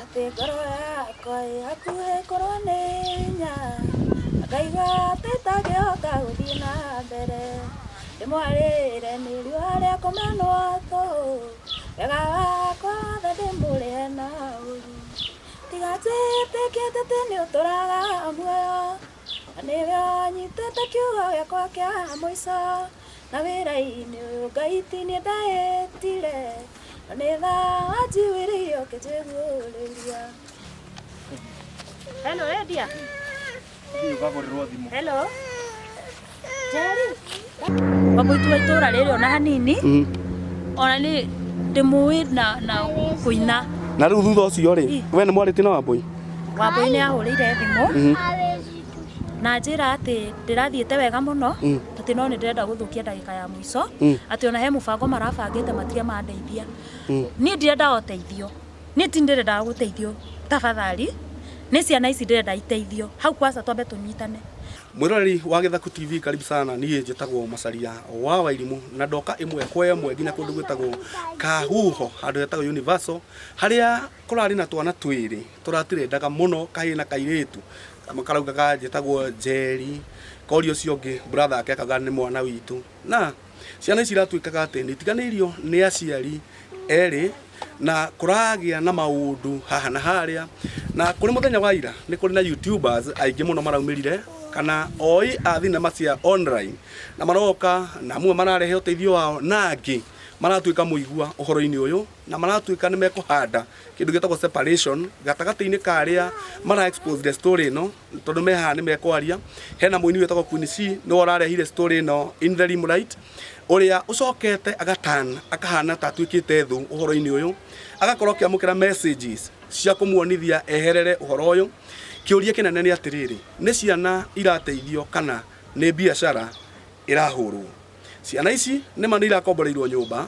Atĩ ngoro yakwa ĩ hakuhĩ kũrwo nĩ hinya, na ngaigua atĩ itangĩhota gũthiĩ na mbere. Ndĩmwarĩre nĩ riũa rĩa kũmenwo tũhũ, wega wakwa wothe ndĩmũrĩhe na ũru. Tiga njĩtĩkĩtie atĩ nĩ ũtũraga muoyo, na nĩwe ũnyitĩte kiugo gĩakwa kĩa mũico. Na wĩra-inĩ ũyũ Ngai ti niĩ ndahĩtire, no nĩ tha wanjiguĩrĩire ũkĩnjiguĩrĩria. Hello, Edia. Ũkagũrĩrwo thimũ. Hello. Jerry. Wambũi wa itũra rĩrĩ ona hanini ona nĩ ndĩmũĩ na kũina. Na rĩu thutha ũcio rĩ, we nĩ mwarĩtie na Wambũi? Wambũi nĩ ahũrĩire thimũ na njĩra atĩ ndĩrathiĩte wega mũno, atĩ no nĩ ndĩrenda gũthũkia ndagĩka ya mũico, atĩ ona he mũbango marabangĩte matige mandeithia. Niĩ ndirenda ũteithio, niĩ ti ndĩrendaga gũteithio, tafadhali nĩ ciana ici ndĩrenda iteithio hau kwanza twambe tũnyitane. Mwĩroreri wa Gĩthaku TV, karibu sana. Niĩ njĩtagwo Macaria wa Wairimũ na ndoka ĩmwe kwa ĩmwe nginya kũndũ gwĩtagwo Kahuho, handũ hetagwo Universal, harĩa kũrarĩ na twana twĩrĩ tũratirendaga mũno, kahĩĩ na kairĩtu. Kamwe karaugaga njĩtagwo Njeri, koria ũcio ũngĩ brother yake akauga nĩ mwana witũ. Na ciana ici iratuĩkaga atĩ nĩ itiganĩirio nĩ aciari erĩ na kũragĩa na maũndũ haha na harĩa. Na kũrĩ mũthenya wa ira nĩ kũrĩ na YouTubers aingĩ mũno maraumĩrire kana oi a thinema cia online na maroka na amwe mararehe ũteithio wao na angĩ maratuĩka mũigua ũhoro-inĩ ũyũ na maratuĩka nĩ mekũhanda kĩndũ gĩtagwo separation gatagatĩ-inĩ ka arĩa mara expose the story ĩno, tondũ me haha nĩ mekwaria. Hena mũini wĩtagwo Queen C, nĩwe ũrarehire story ĩno in the limelight, ũrĩa ũcokete agatan akahana ta atuĩkĩte thũ ũhoro-inĩ ũyũ, agakorwo akĩamũkĩra messages cia kũmuonithia eherere ũhoro ũyũ. Kĩũria kĩnene nĩ atĩrĩrĩ, nĩ ciana irateithio kana nĩ biacara ĩrahũrwo? Ciana ici nĩma nĩ irakomboreirwo nyũmba,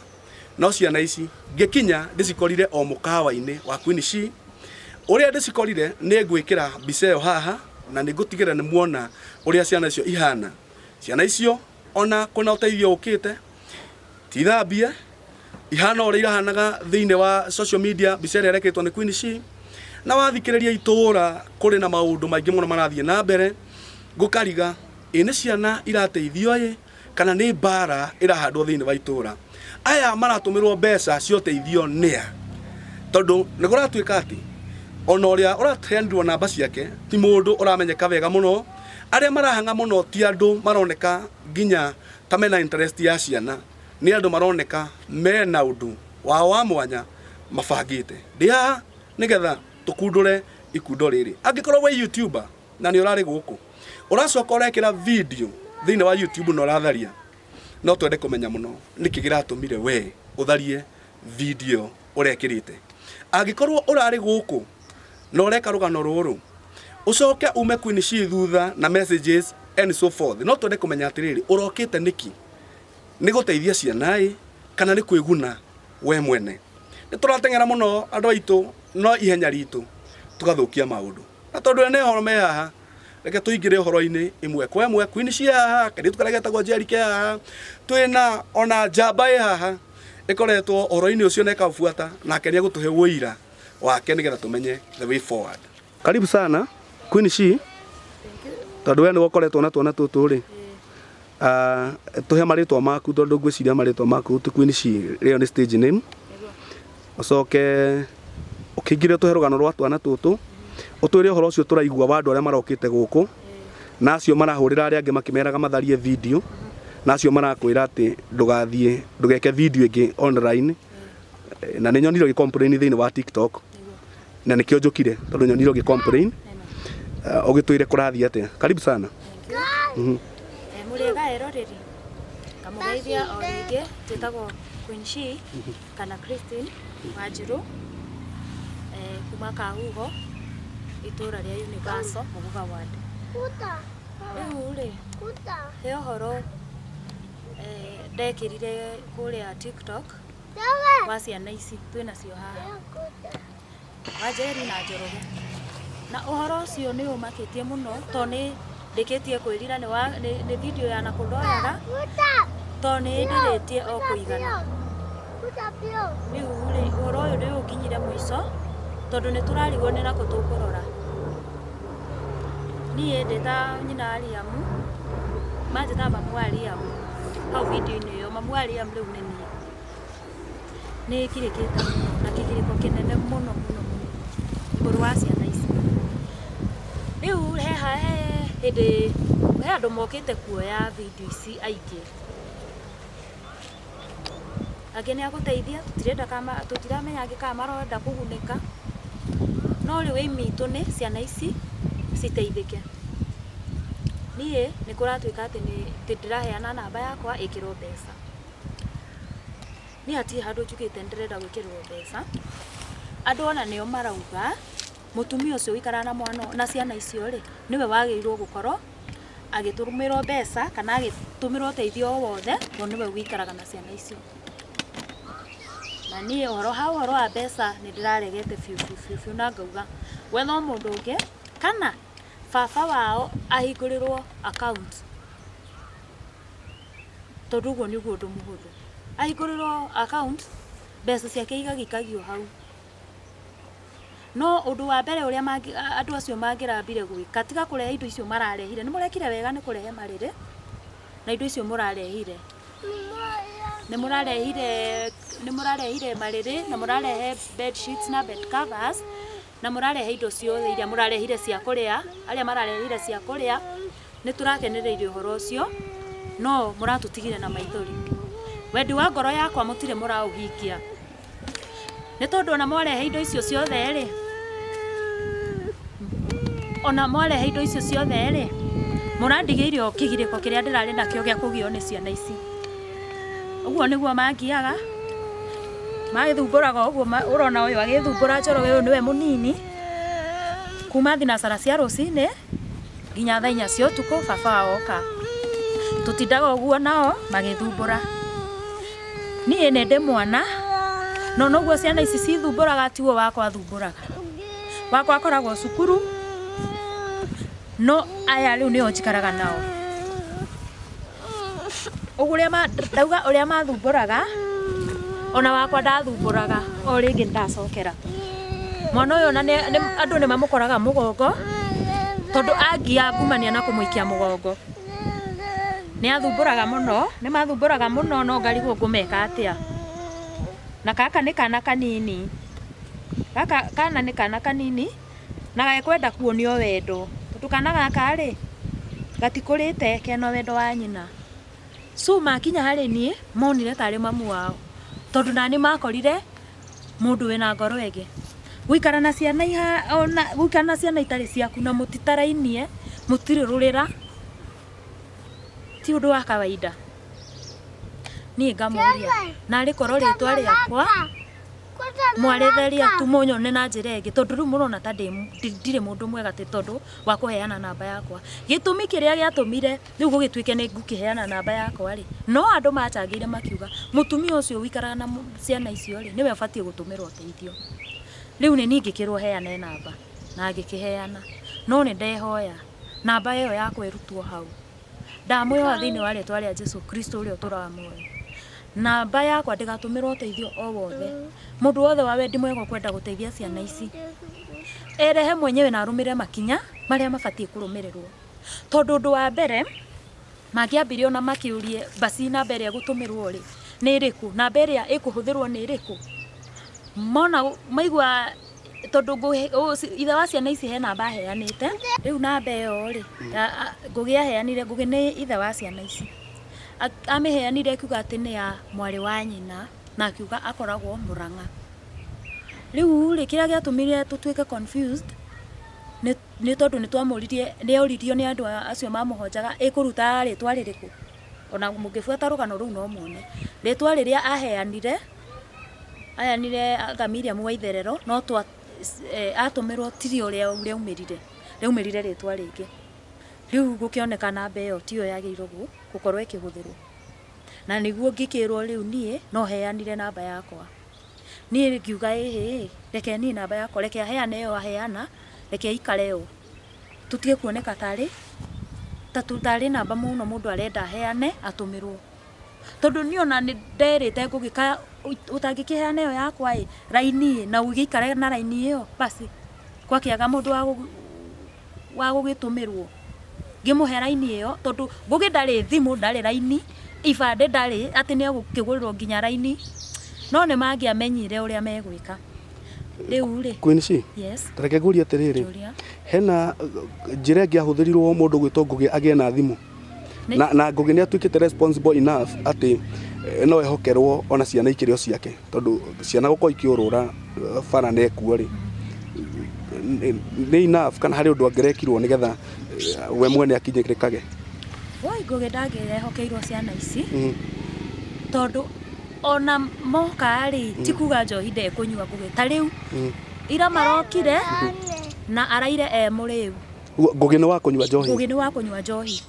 no ciana ici ngĩkinya ndĩcikorire o mũkawa-inĩ wa Queen C. Ũrĩa ndĩcikorire nĩ ngwĩkĩra mbica ĩyo haha na nĩ ngũtigĩrĩra nĩ muona ũrĩa ciana icio ihana. Ciana icio ona kwĩna ũteithio ũkĩte ti thambie, ihana ũrĩa irahanaga thĩinĩ wa social media, mbica ĩrĩa ĩrekĩrĩtwo nĩ Queen C. Na wathikĩrĩria itũũra kũrĩ na maũndũ maingĩ mũno marathiĩ na mbere, ngũkariga ĩ nĩ ciana irateithio ĩ kana nĩ mbara ĩrahandwo thĩinĩ wa itũũra. Aya maratũmĩrwo mbeca cia ũteithio nĩa? Tondũ nĩ kũratuĩka atĩ ona ũrĩa ũraheanirwo namba ciake ti mũndũ ũramenyeka wega mũno. Arĩa marahang'a mũno ti andũ maroneka nginya ta mena interest ya ciana, nĩ andũ maroneka mena ũndũ wao wa mwanya mabangĩte. Ndĩ haha nĩgetha tũkundũre ikundo rĩrĩ. Angĩkorwo wĩ YouTuber na nĩ ũrarĩ gũkũ, ũracoka ũrekĩra video thĩinĩ wa YouTube na ũratharia, no twende kũmenya mũno nĩkĩ kĩratũmire we ũtharie video ũrekĩrĩte. Angĩkorwo ũrarĩ gũkũ na ũreka rũgano rũrũ, ũcoke ume Queen C thutha na messages and so forth, no twende kũmenya atĩrĩrĩ, ũrokĩte nĩkĩ? Nĩ gũteithia ciana ĩ kana nĩ kwĩguna we mwene? Nĩ tũrateng'era mũno andũ aitũ, no ihenya ritũ tũgathũkia maũndũ. Na tondũ ene ũhoro me haha, reke tũingĩre ũhoro-inĩ ĩmwe kwa ĩmwe. Queen C haha, kairĩtu karĩa getagwo Njeri ke haha, twĩna ona njamba ĩ haha ĩkoretwo ũhoro-inĩ ũcio na ĩkaũbuata, nake nĩ egũtũhe ũira wake nĩgetha tũmenye the way forward. Karibu sana Queen C, tondũ we nĩwe ũkoretwo na twana tũtũ rĩ, tũhe marĩtwa maku, tondũ ngwĩciria marĩtwa maku ti Queen C, rĩo nĩ stage name. Ũcoke ũkĩingĩre ũtũhe rũgano rwa twana tũtũ, ũtwĩre ũhoro ũcio tũraigua wa andũ arĩa marokĩte gũkũ na acio marahũrĩra arĩa angĩ makĩmeraga matharie video, na acio marakwĩra atĩ ndũgathiĩ ndũgeke video ĩngĩ online. Na nĩ nyonire ũgĩ complain thĩinĩ wa TikTok, na nĩkĩo njũkire, tondũ nyonire ũgĩ complain. Ũgĩtwĩre kũrathiĩ atĩa. Karibu sana. Mũrĩega eroreri, ngamũgeithia o rĩngĩ. Njĩtagwo Queen She kana Christine Wanjirũ, kuma Kahuho, itũra rĩa Universal, Muguga Ward. Rĩu rĩ, he ũhoro ndekĩrire kũrĩa TikTok wa ciana ici twĩnacio haha, Wanjeri na Njoroge. Na ũhoro ũcio nĩ ũmakĩtie mũno tondũ nĩ ndĩkĩtie kwĩrira nĩ video ya nakũ ndoyaga, tondũ nĩ ndĩrĩtie o kũigana. Rĩu rĩ, ũhoro ũyũ nĩ ũnginyire mũico. Tondũ nĩ tũrarigwo nĩ nakũ tũkũrora. Niĩ ndĩ ta nyina wa Liam, manjĩtaga mamu wa Liam hau video-inĩ ĩyo, mamu wa Liam rĩu nĩ niĩ. Nĩ ngirĩkĩte mũno na kĩgirĩko kĩnene mũno mũno mũno igũrũ wa ciana ici. Rĩu he hĩndĩ he andũ mokĩte kuoya video ici aingĩ. Angĩ nĩ a gũteithia tũtirenda kana tũtiramenya angĩ kana marenda kũgunĩka, no rĩu aim itũ nĩ ciana ici citeithĩke. Niĩ nĩ kũratuĩka atĩ nĩ ndĩraheana namba yakwa ĩkĩrwo mbeca. Niĩ hatirĩ handũ njugĩte nĩ ndĩrenda gwĩkĩrĩrwo mbeca, andũ ona nĩo marauga mũtumia ũcio ũikaraga na mwana na ciana icio rĩ, nĩwe wagĩrĩirwo gũkorwo agĩtũmĩrwo mbeca kana agĩtũmĩrwo ũteithio o wothe tondũ nĩwe ũikaraga na ciana icio. Na niĩ ũhoro ha ũhoro wa mbeca nĩ ndĩraregete biũ biũ biũ biũ na ngauga gwethwo mũndũ ũngĩ kana baba wao ahingũrĩrwo account tondũ ũguo nĩguo ũndũ mũhũthũ. Ahingũrĩrwo account mbeca ciake igagĩikagio hau. No ũndũ wa mbere ũrĩa andũ acio mangĩrambire gwĩka tiga kũrehe indo icio mararehire, nĩ mũrekire wega nĩ kũrehe marĩrĩ na indo icio mũrarehire. Nĩ mũrarehire nĩ mũrarehire marĩrĩ na mũrarehe bed sheets na bed covers na mũrarehe indo ciothe iria mũrarehire cia kũrĩa, arĩa mararehire cia kũrĩa, nĩ tũrakenereire ũhoro ũcio, no mũratũtigire na maithori. Wendi wa ngoro yakwa mũtirĩ mũraũhingia. Nĩ tondũ ona mwarehe indo icio ciothe rĩ, ona mwarehe indo icio ciothe rĩ, mũrandigĩire o kĩgirĩko kĩrĩa ndĩrarĩ nakĩo gĩa kũgio nĩ ciana ici. Ũguo nĩguo mangiaga, magĩthumbũraga ũguo ũrona ũyũ agĩthumbũra Njoroge ũyũ nĩwe mũnini, kuma thinacara cia rũcinĩ nginya thaa inya cia ũtukũ baba wao oka. Tũtindaga ũguo nao magĩthumbũra. Niĩ nĩ ndĩ mwana, no noguo ciana ici cithumbũraga tiguo wakwa athumbũraga. Wakwa akoragwo cukuru, no aya rĩu nĩo njikaraga nao. Ũguo ũrĩa ndauga ũrĩa mathumbũraga, ona wakwa ndathumbũraga, o rĩngĩ nĩndacokera. Mwana ũyũ ona andũ nĩ mamũkoraga mũgongo, tondũ angia ngumania na kũmũikia mũgongo. Nĩ athumbũraga mũno, nĩ mathumbũraga mũno no ngarigwo ngũmeka atĩa. Na gaka nĩ kana kanini, gaka kana nĩ kana kanini na gekwenda kuonio wendo, tondũ kana gaka rĩ, gatikũrĩte kena wendo wa nyina. So makinya harĩ niĩ, monire tarĩ mamu wao, tondũ naniĩ makorire mũndũ wĩna ngoro ĩngĩ. Gũikara na ciana ona gũikara na ciana itarĩ ciaku na mũtitarainie, mũtirĩ rũrĩra, ti ũndũ wa kawaida. Niĩ ngamoria, narĩ korwo rĩtwa rĩakwa mwarĩtheria tu mũnyone na njĩra ĩngĩ, tondũ rĩu mũrona ta ndirĩ mũndũ mwega atĩ tondũ wa kũheana namba yakwa. Gĩtũmi kĩrĩa gĩatũmire rĩu gũgĩtuĩke nĩ ngũkĩheana namba yakwa rĩ, no andũ manjangĩire makiuga mũtumia ũcio ũikaraga na ciana icio rĩ, nĩwe ũbatiĩ gũtũmĩra ũteithio. Rĩu nĩ niĩ ngĩkĩrwo heane namba, na ngĩkĩheana. No nĩ ndehoya namba ĩyo yakwa ĩrutwo hau. Ndamwĩhoya thĩinĩ wa rĩtwa rĩa Jesu Kristo ũrĩa ũtũraga muoyo. Namba yakwa ndĩgatũmĩrwo ũteithio o wothe. Mũndũ wothe wa wendi mwega ũkwenda gũteithia ciana ici, erehe mwenyewe na arũmĩrĩre makinya marĩa mabatiĩ kũrũmĩrĩrwo. Tondũ ũndũ wa mbere, mangĩambire ona makĩũrie mbaci namba ĩrĩa ĩgũtũmĩrwo rĩ, nĩ ĩrĩkũ? Namba ĩrĩa ĩkũhũthĩrwo nĩ ĩrĩkũ? Mona maigua tondũ ithe wa ciana ici he namba aheanĩte, rĩu namba ĩyo rĩ, Ngũgĩ aheanire, Ngũgĩ nĩ ithe wa ciana ici. Amĩheanire akiuga atĩ nĩ ya mwarĩ wa nyina na akiuga akoragwo Mũrang'a. Rĩu rĩ, kĩrĩa gĩatũmire tũtuĩke confused nĩ tondũ nĩ twamũririe, nĩ oririo nĩ andũ acio mamũhonjaga ĩkũruta rĩtwa rĩrĩkũ? Ona mũngĩbuata rũgano rũu no muone. Rĩtwa rĩrĩa aheanire, aheanire anga Miriam Waitherero, no twa atũmĩrwo tirio rĩaumĩrire, rĩaumĩrire rĩtwa rĩngĩ. Rĩu gũkĩoneka namba ĩyo tiyo yagĩrĩirwo gũkorwo ĩkĩhũthĩrwo. Na nĩguo ngĩkĩrwo rĩu niĩ no heanire namba yakwa. Niĩ ngiuga ĩhĩ, reke niĩ namba yakwa, reke aheane ĩyo aheana, reke ĩikare ũũ. Tũtige kuoneka tarĩ, tarĩ namba mũno mũndũ arenda aheane atũmĩrwo. Tondũ niĩ ona nĩ nderĩte Ngũgĩ ka Ũtangĩkĩheana ĩyo yakwa ĩ raini ĩ na ũgĩikare na raini ĩyo basi gwakĩaga mũndũ wa gũgĩtũmĩrwo ngĩmũhe raini ĩyo tondũ Ngũgĩ ndarĩ thimũ, ndarĩ raini, ibandĩ ndarĩ, atĩ nĩ egũkĩgũrĩrwo nginya raini, no nĩ mangĩamenyire ũrĩa megwĩka rĩu rĩ. Queen C. Yes. Reke ngũrie atĩrĩrĩ. Njũria. Hena njĩra ĩngĩ yahũthĩrirwo mũndũ gwĩtwo Ngũgĩ agĩe na thimũ? Na Ngũgĩ nĩ atuĩkĩte responsible enough atĩ no ehokerwo ona ciana ikĩrĩ o ciake, tondũ ciana gũkorwo ikĩũrũra bara na ekuo rĩ, nĩ enough kana harĩ ũndũ angĩrekirwo nĩgetha we mwene akinyĩrĩkage? Woi, Ngũgĩ ndangĩrehokeirwo ciana ici tondũ ona moka rĩ, ti kuga njohi ndekũnyua Ngũgĩ. Ta rĩu ira marokire na araire e mũrĩu. Ngũgĩ nĩ wa kũnyua njohi? Ngũgĩ nĩ wa kũnyua njohi.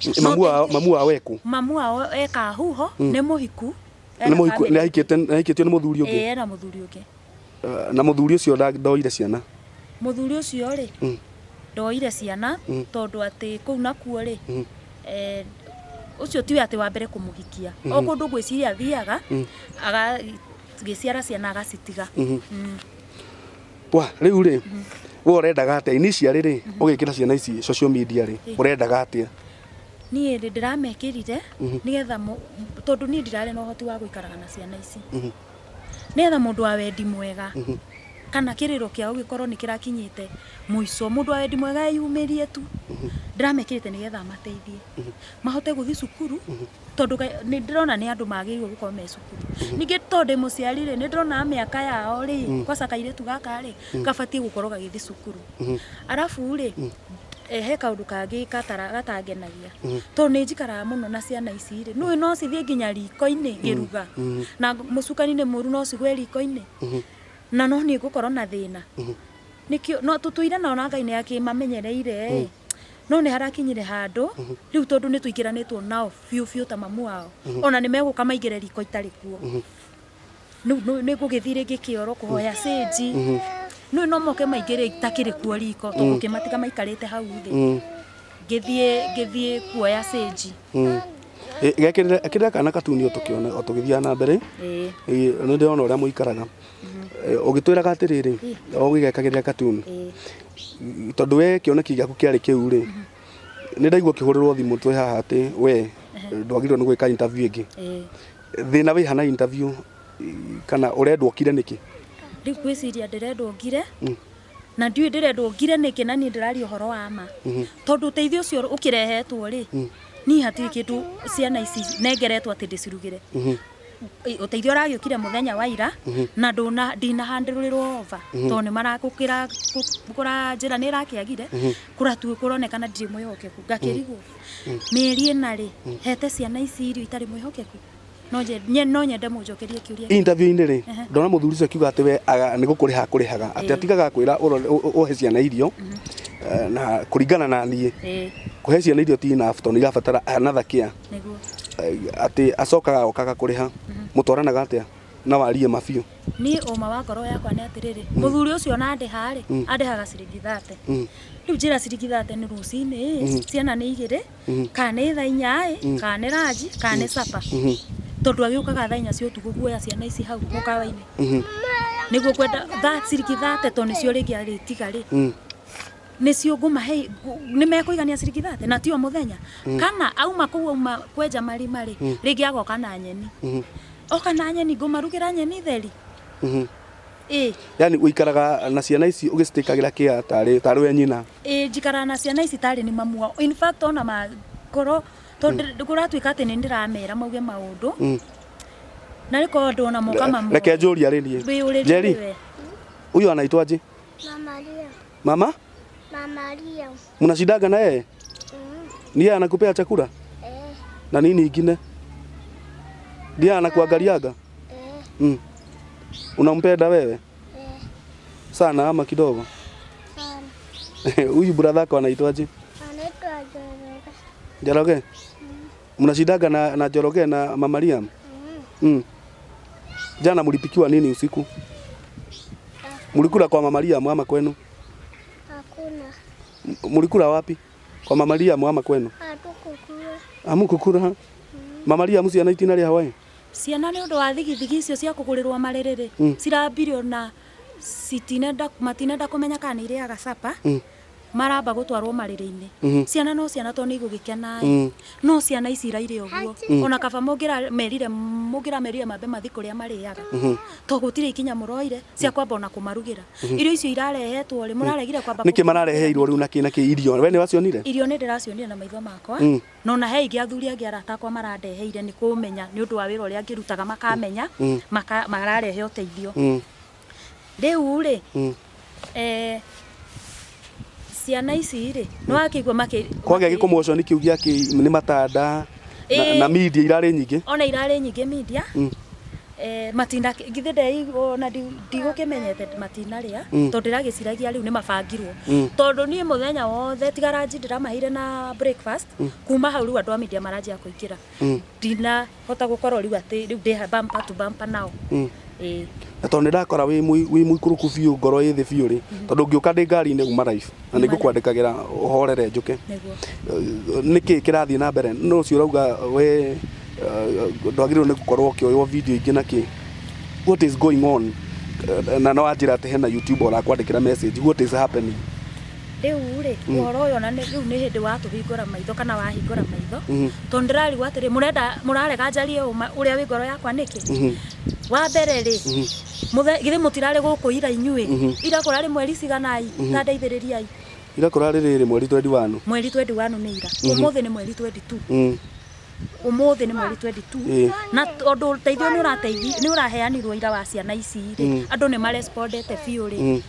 Mamu wao eku? Mamu wao e Kahuho, nĩ mũhiku. Nĩ mũhiku, nĩ ahikĩte, nĩ ahikĩtio nĩ mũthuri ũngĩ? Ĩĩ, ena mũthuri ũngĩ. Na mũthuri ũcio ndoire ciana? Mũthuri ũcio rĩ, ndoire ciana tondũ atĩ kũu nakuo rĩ, ũcio tiwe atĩ wa mbere kũmũhikia. O kũndũ ngwĩciria athiaga agagĩciara ciana agacitiga. Wa rĩu rĩ, we ũrendaga atĩa initially rĩ, ũgĩkĩra ciana ici social media rĩ, ũrendaga atĩa? Niĩ rĩ, ndĩramekĩrire nĩgetha tondũ niĩ ndirarĩ na ũhoti wa gũikaraga na ciana ici, nĩgetha mũndũ wa wendi mwega kana kĩrĩro kĩao gĩkorwo nĩ kĩrakinyĩte mũico, mũndũ wa wendi mwega eyumĩrie tu. Ndĩramekĩrĩte nĩgetha amateithie mahote gũthiĩ cukuru, tondũ nĩ ndĩrona nĩ andũ magĩrĩirwo gũkorwo me cukuru. Ningĩ tondũ ndĩ mũciari rĩ, nĩ ndĩrona mĩaka yao rĩ, kwanza kairĩtu gaka rĩ, gabatiĩ gũkorwo gagĩthiĩ cukuru. Arabu rĩ, he kaũndũ kangĩ gatangenagia, tondũ nĩ njikaraga mũno na ciana ici rĩ, nĩũĩ no cithiĩ nginya riko-inĩ ngĩruga, na mũcukani nĩ mũru, no cigwe riko-inĩ na no niĩ ngũkorwo na thĩna. Nĩkĩo no tũtũire nao na Ngai nĩ akĩmamenyereire ĩ, no nĩ harakinyire handũ rĩu tondũ nĩ tũingĩranĩtwo nao biũ biũ ta mamu wao, ona nĩ megũka maingĩre riko itarĩ kuo. Rĩu nĩ ngũgĩthiĩ rĩngĩ kĩoro kũhoya cĩnji, nĩũĩ no moke maingĩre itakĩrĩ kuo riko, tũgũkĩmatiga maikarĩte hau thĩ, ngĩthiĩ kuoya cĩnji. Gekĩrĩre ĩkĩrĩra kana katuni o tũkĩona o tũgĩthiaga na mbere. Ĩĩ. Nĩ ndĩrona ũrĩa mũikaraga. Ũgĩtwĩraga atĩrĩrĩ, o ũgĩgekagĩrĩra katuni, tondũ we kĩoneki gĩaku kĩarĩ kĩu rĩ, nĩ ndaigua ũkĩhũrĩrwo thimũ twĩ haha atĩ we ndwagĩrĩirwo nĩ gwĩka interview ĩngĩ. Thĩna wĩ ha na interview, kana ũrendwo ũkire nĩkĩ? Rĩu ngwĩciria ndĩrendwo ngire, na ndiũĩ ndĩrendwo ngire nĩkĩ, na niĩ ndĩraria ũhoro wa ma, tondũ ũteithio ũcio ũkĩrehetwo rĩ, niĩ hatirĩ kĩndũ ciana ici nengeretwo atĩ ndĩcirugĩre. Ũteithio ũragĩũkire mũthenya wa ira na ndũna ndinahandũrĩrwo over, tondũ nĩ marakũkĩra kũra njĩra nĩ ĩrakĩagire kũratuĩ kũronekana ndirĩ mwĩhokeku. Ngakĩrigwo mĩeri 4 rĩ, hete ciana ici irio itarĩ mwĩhokeku. No nyende mũnjokerie kĩũria. Interview-inĩ rĩ, ndona mũthuri ũcio akiuga atĩ we nĩ gũkũrĩha akũrĩhaga, atĩ atigaga kwĩra ũhe ciana irio, na kũringana na niĩ, kũhe ciana irio ti enough tondũ nĩ irabatara another care. Nĩguo. Atĩ acokaga okaga kũrĩha. Mũtwaranaga atĩa na warie mabiũ? Niĩ ũma wa ngoro yakwa nĩ atĩrĩrĩ, mũthuri ũcio ona andĩha rĩ, andĩhaga ciringi 30. Rĩu njĩra ciringi 30 nĩ rũcinĩ ĩ, ciana nĩ igĩrĩ, kana nĩ thaa 4 ĩ, kana nĩ ranji, kana nĩ capa, tondũ agĩũkaga thaa 4 cia ũtukũ kuoya ciana ici hau mũkawa-inĩ, nĩguo kwenda thaa ciringi 30, tondũ nĩcio rĩngĩ arĩtiga rĩ, nĩcio ngũmahe, nĩ mekũigania ciringi 30 na tio mũthenya. Kana auma kũu, auma kwenja marima rĩ, rĩngĩ agoka na nyeni, oka na nyeni, ngũmarugĩra nyeni theri ĩ. Yani ũikaraga na ciana ici ũgĩcitĩkagĩra kĩa tarĩ we nyina? Ĩ, njikaraga na ciana ici tarĩ nĩ mamu wao. In fact, ona makorwo tondũ kũratuĩka atĩ nĩ ndĩramera mauge maũndũ na rĩkorwo ndona moka mamu. Reke njũria rĩ niĩ. Wĩyũrĩrie. Njeri. Nĩwe. Huyu anaitwaje? Mama Ria. Mama. Mama Ria. Mnashindaga na yeye? Mm. Ni yeye anakupea chakula? Eh. Na nini ingine? Ndiye anakuangaliaga? Eh. Unampenda wewe? Eh. Sana ama kidogo? Sana. Huyu brother yako anaitwaje? Anaitwa Njoroge. Njoroge? Mnashindaga na Njoroge na Mama Liam? Mm. Jana mlipikiwa nini usiku? Mlikula kwa Mama Liam ama kwenu? Hakuna. Mlikula wapi? Kwa Mama Liam ama kwenu? Hatukukula. Hamukukula? Mama Liam si anaitina lia Hawaii? Ciana nĩ ũndũ wa thigithigi icio cia kũgũrĩrwo marĩrĩ rĩ, cirambirio na citinenda matinenda kũmenya kana nĩ irĩaga capa, maramba gũtwarwo marĩrĩ-inĩ. Ciana no ciana tondũ nĩ igũgĩkena ĩ, no ciana ici iraire ũguo, ona kaba mũngĩramerire mũngĩramerire mambe mathi kũrĩa marĩaga, to gũtirĩ ikinya mũroire cia kwamba ona kũmarugĩra irio icio irarehetwo rĩ, mũraregire kwamba. Nĩkĩ marareheirwo rĩu na kĩ irio we nĩ wacionire? Irio nĩ ndĩracionire na maitho makwa, no na he ingĩ athuri angĩ arata akwa marandeheire nĩ kũmenya nĩ ũndũ wa wĩra ũrĩa ngĩrutaga, makamenya mararehe ũteithio. Rĩu rĩ, ciana ici rĩ, nĩ wakĩigua makĩ Kwagĩa gĩkũmotion kĩu gĩa nĩ matanda na, na media irarĩ nyingĩ. Ona irarĩ nyingĩ media. Matina githĩ ndei ona ndigũkĩmenyete matinarĩa, tondũ ndĩragĩciragia rĩu nĩ mabangirwo, tondũ niĩ mũthenya wothe tiga ranji ndĩramaheire na breakfast, kuma hau rĩu andũ a media maranjia kũingĩra, ndinahota gũkorwo rĩu atĩ rĩu ndĩ bumper to bumper nao. Ĩĩ. Na tondũ nĩ ndakora wĩ mũikũrũku biũ, ngoro ĩ thĩ biũ rĩ, tondũ ngĩũka ndĩ ngari-inĩ uma live na nĩ ngũkwandĩkagĩra ũhorere njũke. Nĩguo. Nĩkĩ kĩrathiĩ na mbere? No ũcio ũrauga we ndwagĩrĩirwo nĩ gũkorwo ũkĩoywo video ingĩ na kĩ, what is going on? Na no wanjĩra atĩ hena YouTube ũrakwandĩkĩra message, what is happening? Rĩu rĩ, ũhoro ũyũ ona rĩu nĩ hĩndĩ watũhingũra maitho kana wahingũra maitho, tondũ ndĩrarigwo atĩrĩ, mũrenda mũrarega njarie ũma ũrĩa wĩ ngoro yakwa nĩkĩ? Wa mbere rĩ, githĩ mũtirarĩ gũkũ ira inyuĩ? Ira kũrarĩ mweri ciganai? Ta ndeithĩrĩriai. Ira kũrarĩ rĩrĩ mweri 21. Mweri 21 nĩ ira, ũmũthĩ nĩ mweri 22. Ũmũthĩ nĩ mweri 22. Na tondũ ũteithio nĩ ũrateithio nĩ ũraheanirwo ira wa ciana ici rĩ, andũ nĩ marespondete biũ rĩ,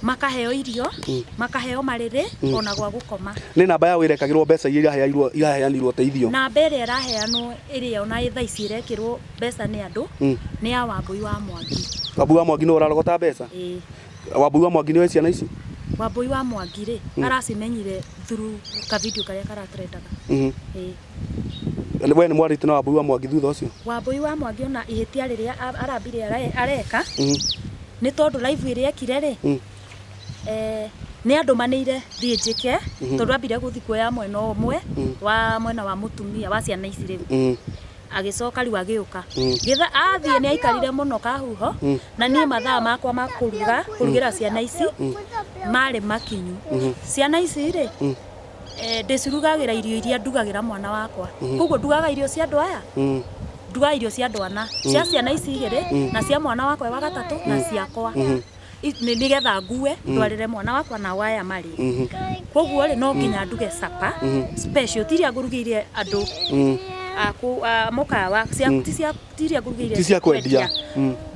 makaheo irio, makaheo marĩrĩ, ona gwa gũkoma. Nĩ namba ya wĩra ĩkagĩrwo mbeca iria iraheanirwo iraheanirwo ũteithio? Namba ĩrĩa ĩraheanwo, ĩrĩa ona thaa ici ĩrekĩrwo mbeca nĩ andũ, nĩ ya Wambui wa Mwangi. Wambui wa Mwangi nĩ ũrarogota mbeca? Ĩĩ. Wambui wa Mwangi nĩ ciana ici? Wambui wa Mwangi rĩ, aracimenyire through ka video karĩa karatrendaga. Ĩĩ. We nĩ mwarĩte na Wambui wa Mwangi thutha ũcio? Wambui wa Mwangi ona ihĩtia rĩrĩa arambire areka nĩ tondũ live ĩrĩa ekire rĩ, nĩ andũmanĩire thiĩ njĩke, tondũ ambire gũthiĩ kuoya mwena ũmwe wa mwena wa mũtumia wa ciana ici rĩu, agĩcoka rĩu agĩũka. Gĩtha athiĩ nĩ aikarire mũno kahuho, na niĩ mathaa makwa ma kũruga kũrugĩra ciana ici marĩ makinyu. Ciana ici rĩ, ndĩcirugagĩra irio iria ndugagĩra mwana wakwa, koguo ndugaga irio cia andũ aya, ndugaga irio cia andũ ana, cia ciana ici igĩrĩ na cia mwana wakwa wa gatatũ na ciakwa, nĩgetha ngue ndwarĩre mwana wakwa na waya marĩ. Koguo rĩ, no nginya nduge supper special, ti iria ngũrugĩire andũ a mũkawa cia, ti cia ti iria ngũrugĩire Ti cia kwendia.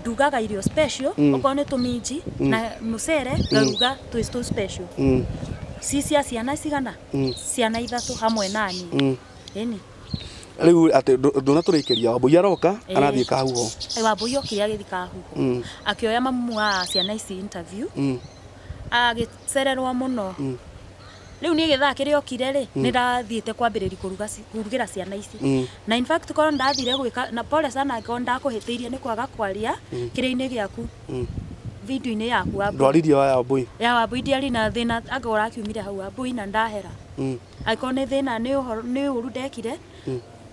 Ndugaga irio special, okorwo nĩ tũminji na mũcere ngaruga twĩ tũ special, ci cia ciana cigana, ciana ithatũ hamwe nani. Ĩni. Rĩu atĩ ndũnatũrĩkĩria, Wambui aroka arathiĩ kahuho? Wambui okire agĩthiĩ kahuho, akĩoya mamu wa ciana ici interview, agĩcererwo mũno. Rĩu niĩ gĩthaa kĩrĩa okire rĩ, nĩ ndathiĩte kwambĩrĩria kũruga kũrugĩra ciana ici, na in fact korwo ndathire gwĩka na pole sana angĩkorwo ndakũhĩtĩirie nĩ kwaga kwaria kĩrĩa-inĩ gĩaku, video-inĩ yaku, Wambui. Ndwaririe wa Wambui? Ya Wambui ndiarĩ na thĩna, angĩkorwo ũrakiumire hau Wambui na ndahera, angĩkorwo nĩ thĩna nĩ ũhoro nĩ ũru ndekire,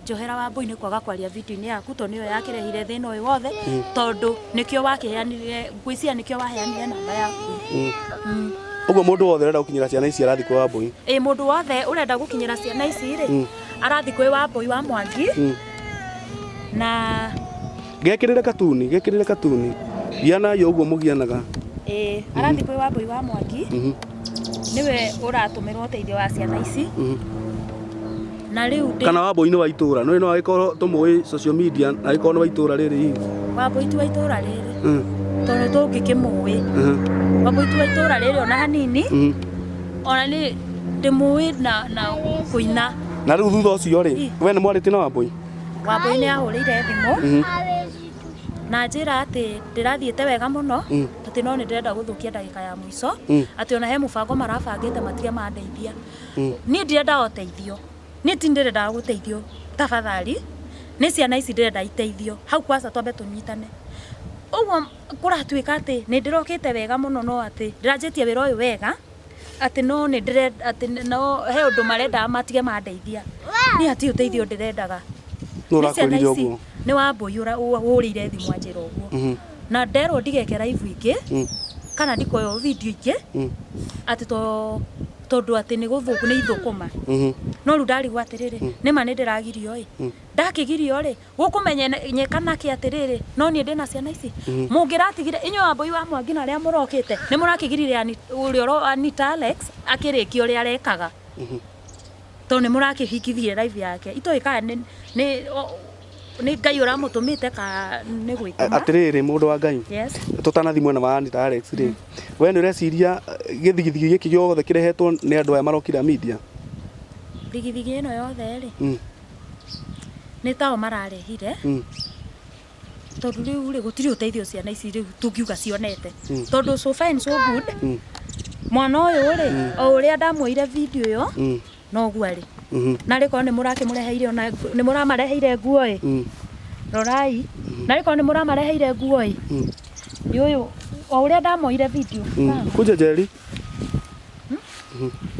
njohera Wambui nĩ kwaga kwaria video-inĩ yaku, tondũ nĩyo yakĩrehire thĩna ũyũ wothe, tondũ nĩkĩo wakĩheanire, ngwĩciria nĩkĩo waheanire namba yaku. Ũguo mũndũ wothe ũrenda gũkinyĩra ciana ici arathiĩ kwa Wambui? Ĩ, mũndũ wothe ũrenda gũkinyĩra ciana ici rĩ, arathiĩ kwĩ Wambui wa Mwangi na Gekĩrĩre katuni, gekĩrĩre katuni, gianai ũguo mũgianaga. Ĩ, arathiĩ kwĩ Wambui wa Mwangi, nĩwe ũratũmĩrwo ũteithio wa ciana ici, na rĩu Kana Wambui nĩ wa itũra no no agĩkorwo tũmũĩ social media, agĩkorwo nĩ wa itũra rĩrĩ hihi? Wambui ti wa itũra rĩrĩ, tondũ tũngĩkĩmũĩ Wambui ti wa itũra rĩrĩ ona hanini. Ona nĩ ndĩmũĩ na kũina. Na rĩu thutha ũcio rĩ, we nĩ mwarĩtie na Wambui? Wambui nĩ ahũrĩire thimũ na njĩra atĩ ndĩrathiĩte wega mũno, atĩ no nĩ ndĩrenda gũthũkia ndagĩka ya mũico, atĩ ona he mũbango marabangĩte matige mandeithia. Niĩ ndirenda ũteithio, niĩ ti ndĩrendaga gũteithio, tafadhali, nĩ ciana ici ndĩrenda iteithio. Hau kwanza twambe tũnyitane ũguo kũratuĩka atĩ nĩ ndĩrokĩte wega mũno, no atĩ ndĩranjĩtie wĩra ũyũ wega, atĩ no nĩ ndĩrenda atĩ no he ũndũ marendaga matige mandeithia. Niĩ hatirĩ ũteithio ndĩrendaga. Nũ Nĩ ciana ũrakwĩrire ici. ũguo? Nĩ Wambũi ũrĩire thimũ anjĩra ũguo. Na nderwo ndigeke live ingĩ kana ndikoyo video ingĩ atĩ to tondũ atĩ nĩ gũthũku nĩ ithũkũma. No rĩu ndarigwo atĩrĩrĩ, nĩma nĩ ndĩragirio ĩ, ndakĩgirio rĩ, gũkũmenyeka nakĩ atĩrĩrĩ, no niĩ ndĩna ciana ici mũngĩratigire inyuĩ Wambũi wa Mwangi na arĩa mũrokĩte nĩ mũrakĩgirire ũrĩa Anita Alex akĩrĩkia ũrĩa arekaga, tondũ nĩ mũrakĩhingithirie live yake. Itoĩ kana nĩ Ngai ũramũtũmĩte ka nĩ gwĩtũma. Atĩrĩrĩ, mũndũ wa Ngai, Yes. Tũtanathi mwena wa Anita Alex rĩ, we nĩ ũreciria gĩthigithigi gĩkĩ gĩothe kĩrehetwo nĩ andũ aya marokira media? Thigithigi ĩno yothe rĩ, nĩ tao mararehire, tondũ rĩu rĩ, gũtirĩ ũteithio ciana ici rĩu tũngiuga cionete, tondũ so fine so good. Mwana ũyũ rĩ, o ũrĩa ndamuoire video ĩyo, noguo arĩ. Na rĩ, korwo nĩ mũrakĩmũreheire, ona nĩ mũramareheire nguo ĩ, rorai, na rĩ, korwo nĩ mũramareheire nguo ĩ, nĩ ũyũ o ũrĩa ndamoire video. Kuja Jerry.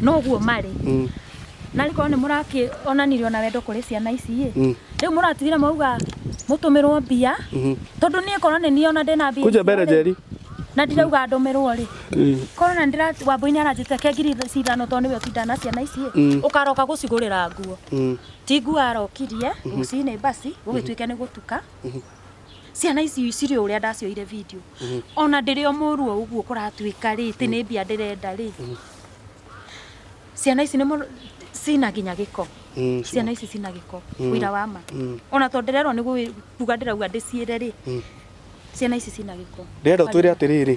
Noguo marĩ. Na rĩ, korwo nĩ mũrakĩonanirie ona wendo kũrĩ ciana ici ĩ, rĩu mũratigire mauga mũtũmĩrwo mbia, tondũ niĩ korwo nĩ niĩ ona ndĩna mbia Kuja icio mbere rĩ, Jerry. Na ndirauga ndũmĩrwo rĩ, korwo na ndĩra Wambũi nĩ aranjĩtire ke 5,000 tondũ nĩwe ũtindaga na ciana ici ĩ, ũkaroka gũcigũrĩra nguo. Ti nguo arokirie rũcinĩ, basi gũgĩtuĩke nĩ gũtuka. Ciana ici cirĩ o ũrĩa ndacioire video, ona ndĩrĩ o mũru o ũguo kũratuĩka rĩ, tĩ nĩ mbia ndĩrenda rĩ, ciana ici nĩ cina nginya gĩko. Ciana ici cina gĩko, ũira wa ma, ona tondũ ndĩrerwo nĩ kuga ndĩrauga ndĩciĩre rĩ, ciana ici cina gĩko. Ndĩrenda ũtwĩre atĩrĩrĩ,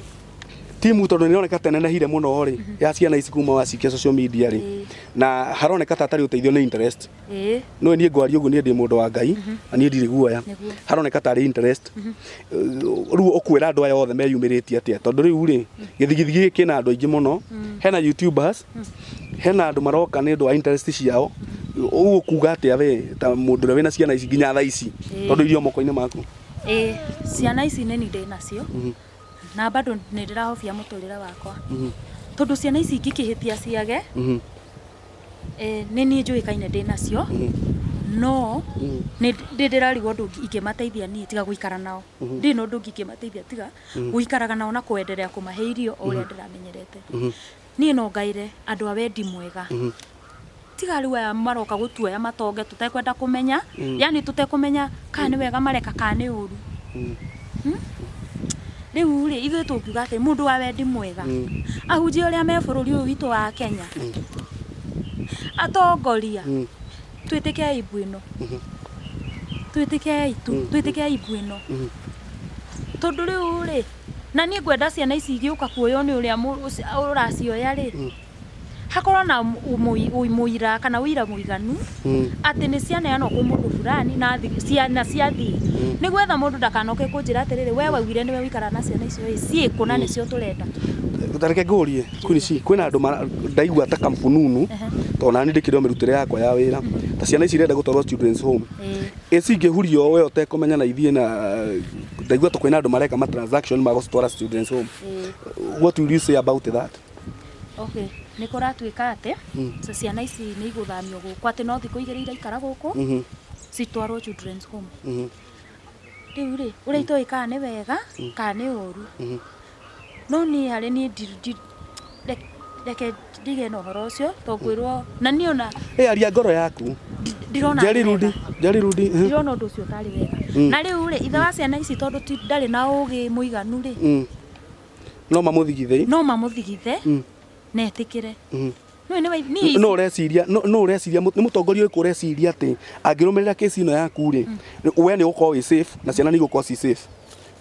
timu tondũ nĩ ĩroneka tenenehire mũno rĩ, ya ciana ici kuma wacikia social media rĩ, na haroneka ta hatarĩ ũteithio, nĩ interest. No niĩ ngwaria ũguo, niĩ ndĩ mũndũ wa Ngai na niĩ ndirĩ guoya. Haroneka tarĩ interest. Rĩu ũkwĩra andũ aya othe meyumĩrĩtie atĩa? Tondũ rĩu rĩ, gĩthigithigi gĩkĩ kĩna andũ aingĩ mũno, hena youtubers, hena andũ maroka nĩ ũndũ wa interest ciao. Ũgũkuga atĩa we ta mũndũ ũrĩa wĩna ciana ici nginya thaa ici, tondũ irio moko-inĩ maku? Ĩĩ, ciana ici nĩ ni ndĩ nacio na bado nĩ ndĩrahobia mũtũrĩre wakwa, tondũ ciana ici ingĩkĩhĩtia ciage, nĩ niĩ njũĩkaine ndĩ nacio, no nĩ ndĩrarigwo ũndũ ingĩmateithia niĩ tiga gũikara nao. Ndirĩ na ũndũ ũngĩ ingĩmateithia tiga gũikaraga nao na kwenderea kũmahe irio o ũrĩa ndĩramenyerete. Niĩ no ngaĩre andũ a wendi mwega, tiga rĩu aya maroka gũtuoya matonge tũtekwenda kũmenya, yani tũtekũmenya kana nĩ wega mareka kana nĩ ũru. Rĩu rĩ, ithuĩ tũngiuga atĩ mũndũ wa wendi mwega, ahunjia ũrĩa me bũrũri ũyũ witũ wa Kenya, atongoria, twĩtĩke aibu ĩno, twĩtĩke tu, twĩtĩke aibu ĩno, tondũ rĩu rĩ, na niĩ ngwenda ciana ici igĩũka kuoywo nĩ ũrĩa ũracioya rĩ, hakorwo na mũira kana ũira mũiganu atĩ nĩ cianeanwo kwĩ mũndũ fulani na ciana ciathiĩ. Nĩ gwetha mũndũ ndakanoke kũnjĩra atĩrĩrĩ, we waugire nĩwe ũikara na ciana icio ĩ, ciĩkũ na nĩcio tũrenda. Tareke ngũrie, Queen C, kwĩna andũ ndaigua ta kamfununu, tondũ nani ndĩkĩrĩ o mĩrutĩre yakwa ya wĩra, ta ciana ici irenda gũtwarwo children's home, ĩ cingĩhurio we ũtekũmenya na ithiĩ, na ndaigua ta kwĩna andũ mareka ma transaction ma gũcitwara children's home, what will you say about that? Okay, nĩ kũratuĩka atĩ ciana ici nĩ igũthamio gũkũ, atĩ no thikũ 2 iraikara gũkũ, citwarwo children's home. Rĩu rĩ, ũrĩa itoĩ kana nĩ wega kana nĩ ũru, no niĩ harĩ niĩ reke ndige na ũhoro ũcio, tondũ ngwĩrwo na niĩ ona Ĩ, aria ngoro yaku. Ndirona Jerry arĩ Rudi. wega. Jerry Rudi. Ndirona ũndũ ũcio ũtarĩ wega. Na rĩu rĩ, ithe wa ciana ici, tondũ ti ndarĩ na ũgĩ mũiganu rĩ, No mamũthigithe. No mamũthigithe na etĩkĩre. Nĩũĩ nĩ niĩ No ũreciria no ũreciria nĩ mũtongoria ũrĩkũ ũreciria atĩ angĩrũmĩrĩra kesi ĩno yaku rĩ, we nĩ ũgũkorwo wĩ safe na ciana nĩ igũkorwo ci safe?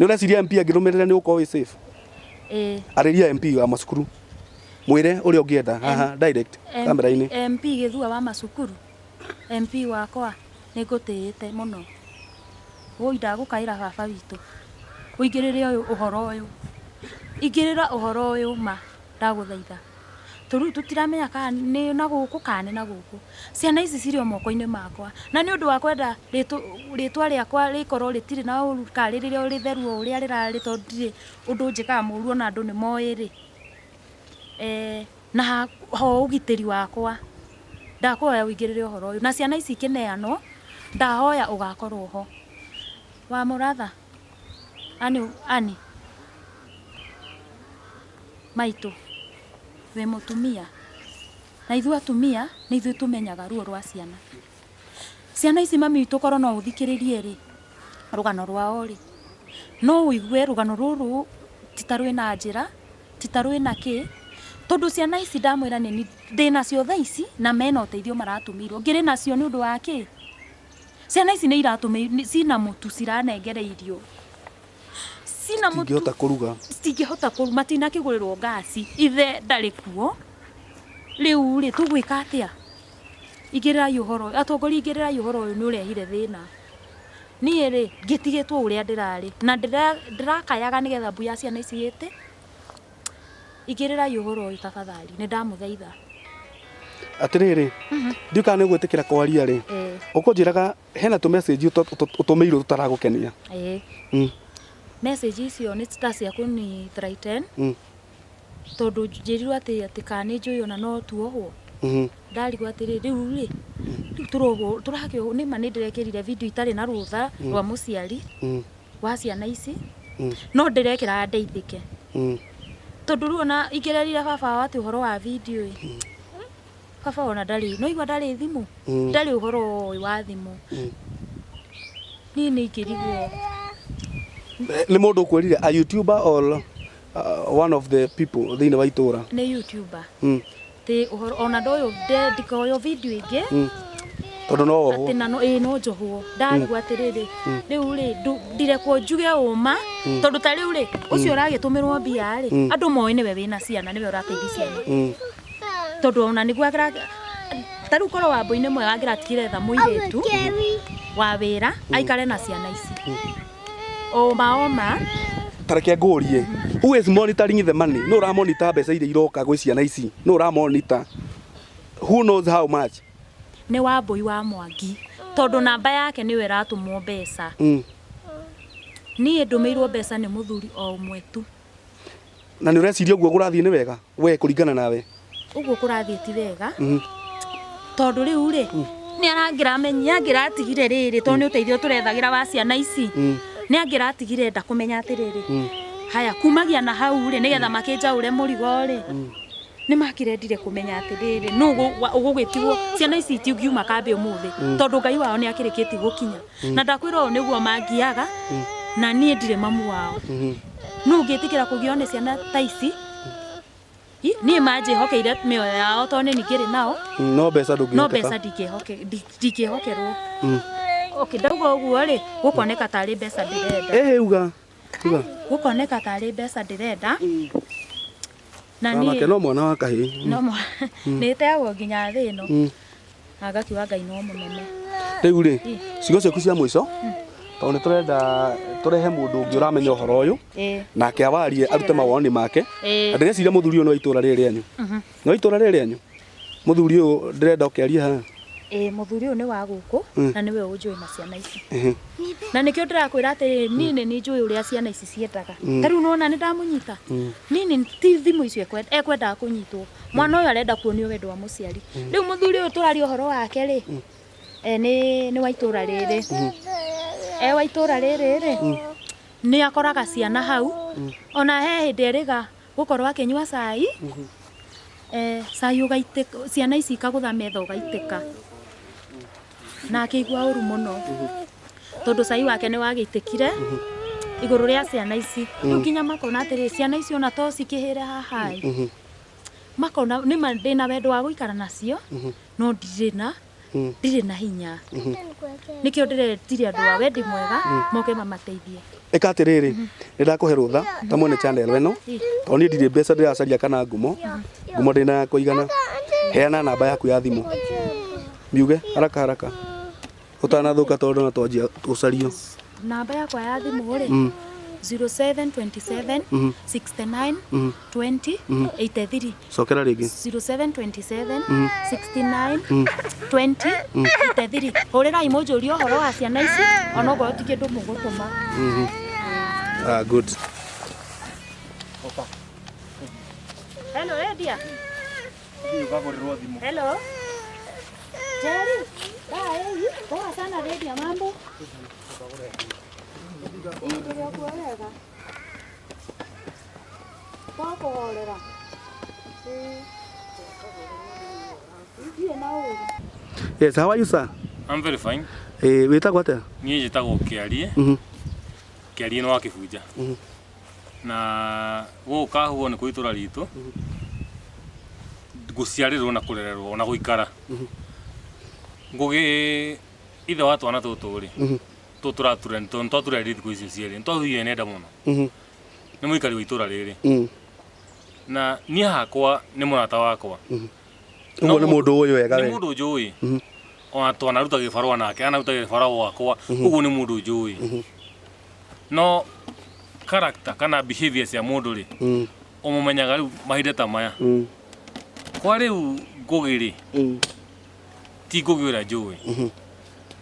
Nĩ ũreciria MP angĩrũmĩrĩra nĩ ũgũkorwo wĩ safe? Ĩĩ. Arĩria MP wa macukuru, mwĩre ũrĩa ũngĩenda haha direct kamera-inĩ. MP Gĩthua wa macukuru, MP wakwa, nĩ ngũtĩĩte mũno. Woi, ndagũkaĩra baba witũ, ũingĩrĩre ũyũ ũhoro ũyũ, ingĩrĩra ũhoro ũyũ ma, ndagũthaitha. Tondũ rĩu tũtiramenya kana nĩ na gũkũ kana nĩ na gũkũ. Ciana ici cirĩ o moko-inĩ makwa, na nĩ ũndũ wa kwenda rĩtwa rĩakwa rĩkorwo rĩtirĩ na ũru kana rĩrĩ o rĩtheru o ũrĩa rĩrarĩ, tondũ ndirĩ ũndũ njĩkaga mũru, ona andũ nĩ moĩ rĩ, na ho ũgitĩri wakwa, ndakũhoya ũingĩrĩre ũhoro ũyũ. Na ciana ici ikĩneanwo, ndahoya ũgakorwo ho. Wa mũratha ani ani maitũ wĩ mũtumia na ithuĩ atumia nĩ ithuĩ tũmenyaga ruo rwa ciana. Ciana ici mami witũ korwo no ũthikĩrĩrie rĩ rũgano rwao rĩ no ũigue rũgano rũrũ ti ta rwĩna njĩra ti ta rwĩna kĩ tondũ ciana ici ndamwĩra nĩ ndĩnacio thaa ici na mena ũteithio maratũmĩirwo ngĩrĩ nacio nĩ ũndũ wa kĩ. Ciana ici nĩ iratũmĩirwo cina mũtu ciranengereirio cina mũtu Cingĩhota kũruga. Citingĩhota kũruga matinakĩgũrĩrwo ngasi ithe ndarĩ kuo rĩu rĩ tũgwĩka atĩa. Igĩrĩrai ũhoro atongoria igĩrĩrai ũhoro ũyũ nĩ ũrehire thĩna. Niĩ rĩ ngĩtigĩtwo ũrĩa ndĩrarĩ na ndĩrakayaga nĩgetha mbu ya ciana ici ĩte. Igĩrĩrai ũhoro ũyũ tafadhali nĩ ndamũthaitha. Atĩrĩrĩ ndiũ kana nĩ ũgwĩtĩkĩra kwaria rĩ ũkũnjĩraga hena tũ message ũtũmĩirwo tũtaragũkenia. Message icio nĩ ta cia kũni threaten tondũ njĩrirwo atĩ atĩ kana nĩ njũĩ ona no tuohwo. Ndarigwo atĩrĩ rĩu rĩ rĩu tũrohwo tũrakĩohwo nĩma nĩ ndĩrekĩrire video itarĩ na rũtha rwa mũciari wa ciana ici no ndĩrekĩraga ndeithĩke tondũ rĩu ona ingĩrerire baba wao atĩ ũhoro wa video ĩ baba ona ndarĩ no igua ndarĩ thimũ ndarĩ ũhoro ũyũ wa thimũ niĩ nĩ ingĩrigwo. Nĩ mũndũ ũkwĩrire a YouTuber or one of the people thĩinĩ wa itũra? Nĩ YouTuber. Tĩ ũhoro ona ndoyũ ndikoyo video ĩngĩ tondũ no wohwo atĩ na no ĩ no njohwo ndarigwo atĩrĩrĩ rĩu rĩ ndirekwo njuge ũma tondũ ta rĩu rĩ ũcio ũragĩtũmĩrwo mbia rĩ andũ moĩ nĩwe wĩna ciana nĩwe ũrateithia ciana tondũ ona nĩguo ta rĩu korwo Wambũi nĩ mwega angĩratigire etha mũirĩtu wa wĩra aikare na ciana ici oma oma. Tareke ngũrie, who is monitoring the money? No ũramonitor mbeca iria iroka gwĩ ciana ici? No ũramonitor? Who knows how much? Nĩ Wambũi wa Mwangi tondũ namba yake nĩwe ĩratũmwo mbeca. Niĩ ndũmĩirwo mbeca nĩ mũthuri o ũmwe tu. Na nĩ ũreciria ũguo kũrathiĩ nĩ wega we kũringana nawe? Ũguo kũrathiĩ ti wega tondũ rĩu rĩ nĩ arangĩramenya angĩratigire rĩrĩ tondũ nĩ ũteithio tũrethagĩra wa ciana ici nĩ angĩratigire nda kũmenya atĩrĩrĩ haya kumagia na hau rĩ nĩgetha makĩnjaũre mũrigo rĩ nĩ makĩrendire kũmenya atĩrĩrĩ nũ ũgũgĩtigwo ciana ici itingiuma kambĩ ũmũthĩ tondũ Ngai wao nĩ akĩrĩkĩtie gũkinya na ndakwĩra ũũ nĩguo mangiaga na niĩ ndirĩ mamu wao nũ ũngĩtĩkĩra kũgĩo nĩ ciana ta ici. Niĩ manjĩhokeire mĩoyo yao tondũ nĩ ningĩrĩ nao no mbeca ndũngĩhokeka. No mbeca ndingĩhokerwo. Okay, ndauga ũguo rĩ gũkoneka tarĩ mbeca ndĩrenda. Uga uga gũkoneka tarĩ mbeca ndĩrenda na niĩ no mwana wa kahĩĩ no nĩ ĩteagwo nginya thĩ ĩno na ngakiuga Ngai no mũnene. Rĩu rĩ ciugo ciaku cia mũico tondũ nĩ tũrenda tũrehe mũndũ ũngĩ ũramenya ũhoro ũyũ nake awarie arute mawoni make. Na ndĩreciria mũthuri ũyũ no itũra rĩrĩ rĩanyu. No itũra rĩrĩ rĩanyu mũthuri ũyũ ndĩrenda ũkĩarie haha. Mũthuri ũyũ nĩ wa gũkũ na nĩwe ũnjũĩ na ciana ici na nĩkĩo ndĩrakwĩra atĩrĩrĩ niĩ nĩ njũĩ ũrĩa ciana ici ciendaga. Ta rĩu nĩwona nĩ ndamũnyita niĩ nĩ ti thimũ icio ekwendaga kũnyitwo. Mwana ũyũ arenda kuonio wendo wa mũciari. Rĩu mũthuri ũyũ tũraria ũhoro wake rĩ nĩ wa itũra rĩrĩ wa itũra rĩrĩ rĩ nĩ akoraga ciana hau ona he hĩndĩ erĩga gũkorwo akĩnyua cai cai ũgaitĩka ciana ici ikagũtha metha ũgaitĩka na akĩigua ũru mũno tondũ cai wake nĩ wagĩitĩkire igũrũ rĩa ciana ici. Rĩu nginya makona atĩrĩ ciana ici ona to cikĩhĩre haha ĩ makona nĩma ndĩna wendo wa gũikara nacio no ndirĩ na ndirĩ na hinya. Nĩkĩo ndĩretire andũ a wendi mwega moke mamateithie. Ĩka atĩrĩrĩ nĩ ndakũhe rũtha ta mwene channel ĩno tondũ niĩ ndirĩ mbeca ndĩracaria kana ngumo ngumo ndĩna ya kũigana. Heana namba yaku ya thimũ miuge haraka haraka ũtanathũka tondũ na twanjia gũcario. Namba yakwa ya thimũ rĩ 0727 69 20 83. Cokera rĩngĩ. 0727 69 20 83. Hũrĩrai mũnjũrie ũhoro wa ciana ici onokorwo ti kĩndũ mũgũtũma. Good. Hello, Edia. Hello. Jerry. Bye. Poa sana Edia, mambo. Ii tũrĩ o kuo wega. Twakũhorera. Ĩĩ. Ndirĩ na ũru. Yes, how are you sir? I'm very fine. Eh, wĩtagwo atĩa? Niĩ njĩtagwo Kĩarie. Kĩarie nĩ wa Kĩbunja. Na gũkũ Kahuho nĩ kwa itũra ritũ. Gũciarĩrwo na kũrererwo na gũikara. Ngũgĩ ithe wa twana tũtũ rĩ, tũtũ tũrature tondũ nĩtwaturerire thikũ icio cierĩ, nĩtwahuhire nenda mũno. Nĩ mũikari wa itũra rĩrĩ. Na niĩ hakwa nĩ mũrata wakwa. Ũguo nĩ mũndũ ũyũ wega Nĩ we. mũndũ njũĩ. Ona twanaruta gĩbarũa nake, anaruta gĩbarũa gwakwa, ũguo nĩ mũndũ njũĩ. No character kana behavior cia mũndũ rĩ, ũmũmenyaga rĩu mahinda ta maya. Kwa rĩu Ngũgĩ rĩ, ti Ngũgĩ ũrĩa njũĩ.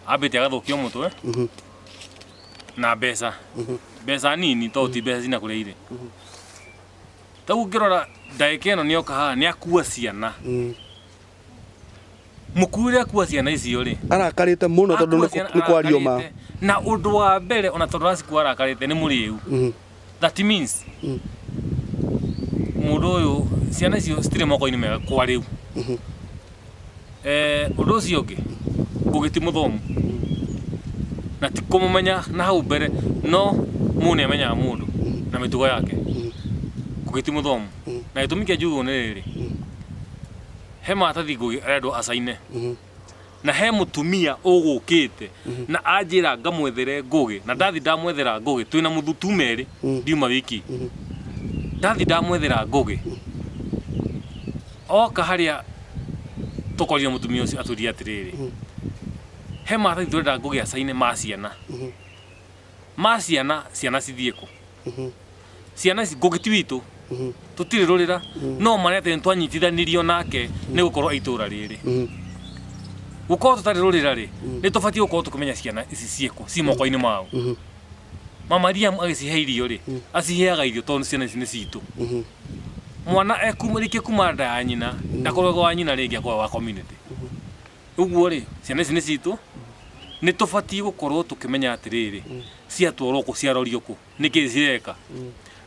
Ambĩte agathũkio mũtwe na mbeca. Mbeca nini tondũ ti mbeca cina kũrĩa irĩ. Ta rĩu ũngĩrora ndagĩka ĩno nĩoka haha nĩakua ciana. Mũkuĩre akua ciana icio rĩ, Arakarĩte mũno tondũ akua ciana nĩ kwario ma. arakarĩte. Na ũndũ wa mbere ona tondũ aracikua arakarĩte nĩ mũrĩu. That means mũndũ ũyũ ciana icio citirĩ moko-inĩ mega kwa rĩu. Ũndũ ũcio ũngĩ, Ngũgĩ ti mũthomu na ti kũmũmenya na hau mbere, no mũndũ nĩ amenyaga mũndũ na mĩtugo yake. Ngũgĩ ti mũthomu na gĩtũmi kĩa njugu nĩ rĩrĩ, he maratathi Ngũgĩ arendwo acaine na he mũtumia ũgũkĩte na anjĩra ngamwethere Ngũgĩ, na ndathi ndamwethera Ngũgĩ twĩna mũthu tuma erĩ ndiuma wiki, ndathi ndamwethera Ngũgĩ oka harĩa tũkorire mũtumia ũcio atwĩrire atĩrĩrĩ, he maratathi tũrenda Ngũgĩ acaine ma ciana, ma ciana, ciana cithiĩ kũ? Ciana ici Ngũgĩ ti witũ, tũtirĩ rũrĩra, no marĩa atĩ nĩtwanyitithanirio nake nĩ gũkorwo itũra rĩrĩ. Gũkorwo tũtarĩ rũrĩra rĩ, nĩ tũbatiĩ gũkorwo tũkĩmenya ciana ici ciĩkũ, ci moko-inĩ mao. Mama Liam agĩcihe irio rĩ, aciheaga irio tondũ ciana ici nĩ citũ. Mwana rĩngĩ kuma nda ya nyina, ndakoragwo wa nyina rĩngĩ akoragwo wa community. Ũguo rĩ, ciana ici nĩ citũ, nĩ tũbatiĩ gũkorwo tũkĩmenya atĩrĩrĩ, ciatwarwo kũ, ciarorio kũ, nĩkĩ cireka.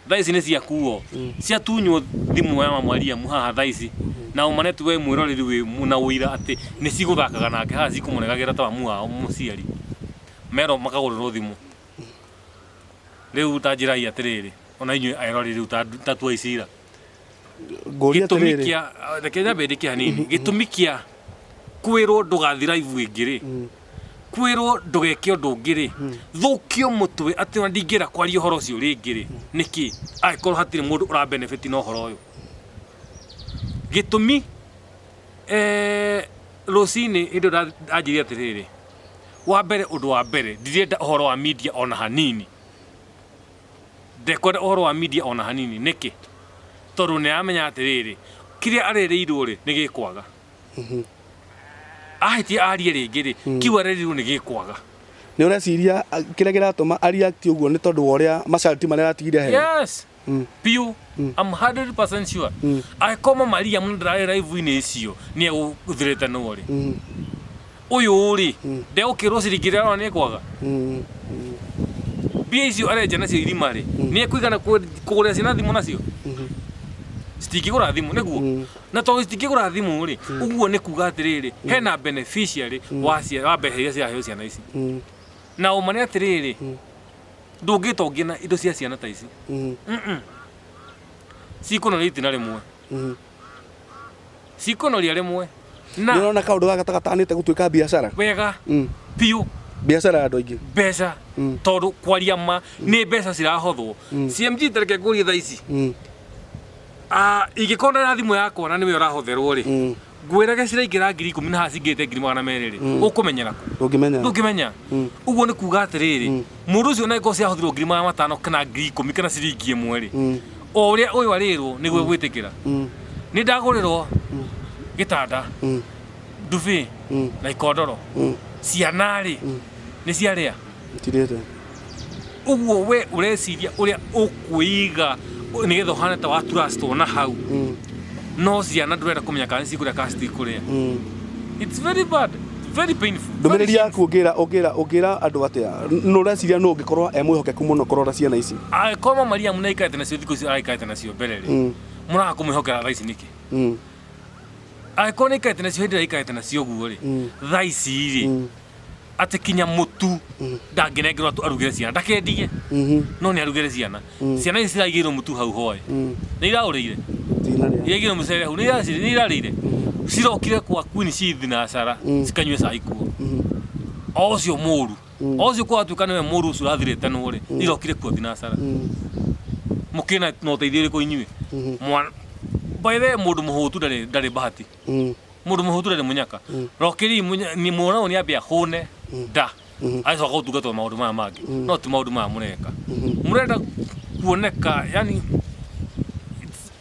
Thaa ici nĩ ciakuo, ciatunywo thimũ ya mama Liam haha thaa ici, na ũmane tu we mwĩroreri wĩ na ũira atĩ nĩ cigũthakaga nake haha, cikũmũregagĩra ta mamu wao mũciari. Merwo makagũrĩrwo thimũ. Rĩu ta njĩrai atĩrĩrĩ, ona inyuĩ eroreri rĩu ta tuai cira. Ngũria Gĩtũmi atĩrĩrĩ. kĩa, reke nyambe ndĩke hanini, gĩtũmi kĩa kwĩrwo ndũgathi live ĩngĩ rĩ, kwĩrwo ndũgeke ũndũ ũngĩ rĩ, thũkio mũtwe atĩ ona ndingĩenda kwaria ũhoro ũcio rĩngĩ rĩ, nĩkĩ? Angĩkorwo hatirĩ mũndũ ũra benefit na ũhoro ũyũ. Gĩtũmi, rũcinĩ hĩndĩ ĩyo ndanjĩrire atĩrĩrĩ, wa mbere, ũndũ wa mbere, ndirenda ũhoro wa media ona hanini. Ndekwenda ũhoro wa media ona hanini, nĩkĩ? Tondũ nĩ aramenya atĩrĩrĩ, kĩrĩa arĩrĩirwo rĩ, nĩ gĩkwaga. Ahĩtia arie rĩngĩ rĩ, kiu arĩrĩirwo nĩ gĩkwaga. Nĩ ũreciria kĩrĩa kĩratũma areact ũguo nĩ tondũ wa ũrĩa masharti marĩa aratigire aheo? Yes. Piũ. I'm 100% sure. Angĩkorwo Mama Liam ndararĩ live-inĩ icio, nĩ egũthirĩte nũũ rĩ. Ũyũ rĩ, ndegũkĩrwo ciringi ĩrĩa arona nĩ ekwaga. Mbia icio arenja nacio irima rĩ, nĩ ekũigana kũgũrĩra ciana thimũ nacio? Citingĩgũra thimũ, nĩguo? Na tondũ citingĩgũra thimũ rĩ, ũguo nĩ kuga atĩrĩrĩ, hena beneficiary wa wa mbeca iria ciraheo ciana ici. Na ũma nĩ atĩrĩrĩ, ndũngĩtongia na indo cia ciana ta ici. Cikũnoria itina rĩmwe. Cikũnoria rĩmwe. Na Nĩ ũrona kaũndũ gaka ta gatanĩte gũtuĩka biacara? Wega. Piũ. Biacara ya andũ aingĩ. Mbeca. Tondũ kwaria ma nĩ mbeca cirahothwo. CMG tareke ngũrie thaa ici. Ingĩkorwo ndĩna thimũ yakwa na nĩwe ũrahotherwo rĩ, ngwĩrage ciraingĩra 10,000 na haha cingĩte 200,000 rĩ, ũkũmenyera kũ? Ndũngĩmenya. Ndũngĩmenya. Ũguo nĩ kuga atĩrĩrĩ, mũndũ ũcio ona angĩkorwo ciahũthĩrwo 500,000 kana 10,000 kana ciringi ĩmwe rĩ, o ũrĩa ũyũ arĩrwo nĩguo egwĩtĩkĩra. Nĩ ndagũrĩrwo gĩtanda, ndubi na ikondoro. Ciana rĩ, nĩ ciarĩa? Itirĩte. Ũguo we ũreciria ũrĩa ũkwĩiga nĩgetha ũhane ta wa trust na hau. No ciana ndũrenda kũmenya kana nĩ cikũrĩa kana citikũrĩa. It's very bad. Very painful. Ndũmĩrĩri yaku ũngĩra ũngĩra ũngĩra andũ atĩa? Nũ ũreciria nũ ũngĩkorwo e mwĩhokeku mũno kũrora ciana ici? Angĩkorwo mama Mariamu nĩ aikarĩte nacio thikũ icio araikarĩte nacio mbere rĩ, mũraga kũmwĩhokera thaa ici nĩkĩ? Angĩkorwo nĩ aikarĩte nacio hĩndĩ ĩrĩa aikarĩte nacio ũguo rĩ, thaa ici rĩ, atĩ kinya mũtu ndangĩnengerwo arugĩre ciana, ndakendie, no nĩ arugĩre ciana. Ciana ici ciraigĩirwo mũtu hau hoe, nĩ iraũrĩire? Tinarĩa. Iraigĩirwo mũcere hau, nĩ irarĩire? Cirokire kwa Queen ci thinacara cikanyue cai kuo, o ũcio mũru, o ũcio kwatuĩka nĩwe mũru ũcio ũrathirĩte nwo rĩ, irokire kuo thinacara. Mũkĩna na ũteithio ũrĩkũ inyuĩ? Mwana, by the way, mũndũ mũhũtu ndarĩ bahati. Mũndũ mũhũtu ndarĩ mũnyaka. Rokĩri ni mwana ũyũ nĩambe ahũne nda, agĩcoka gũtungatwo maũndũ maya mangĩ. No ti maũndũ maya mũreka, mũrenda kuoneka, yani